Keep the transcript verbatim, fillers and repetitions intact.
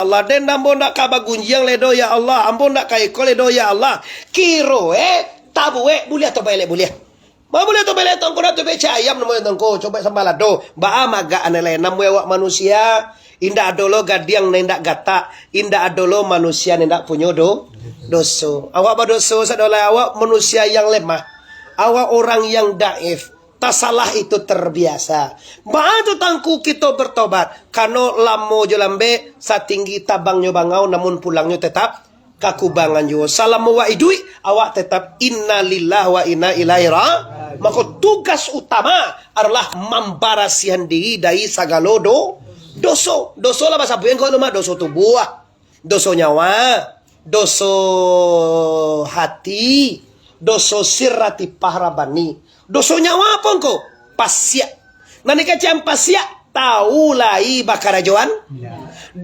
Allah, den ambo ndak ka bagunjiang lai doh, ya Allah, ambo ndak ka iko lai doh, ya Allah. Kiro e, tabuek buliah atau baelek buliah. Ma buliah atau baelek tongko, dak tu becak ayam namo tongko, coba sambah lado. Baa magak aneh lai, namuah awak manusia, indak ado lo gadiang nan indak gatak, indak ado lo manusia nan indak punyo do, doso. Awak badoso sadolah, awak manusia yang lemah, awak orang yang daif. Tasalah itu terbiasa. Baa tu tangku kito bertobat? Kano lamo jo lambek, satinggi tabangnyo bangau, namun pulangnyo tetap ka kubangan juo. Salamo awak iduik, awak tetap inna lillahi wa inna ilaihi ra-, mako tugas utama adalah mambarasiahan diri dari sagalo do-, doso. Doso lah basabuik ko, doso tubuah, doso nyawa, doso hati, doso sirati pahrabani. Doso nyawa apo ko? Pasiak. Nan dikecek pasiak, tau lai bakarajoan.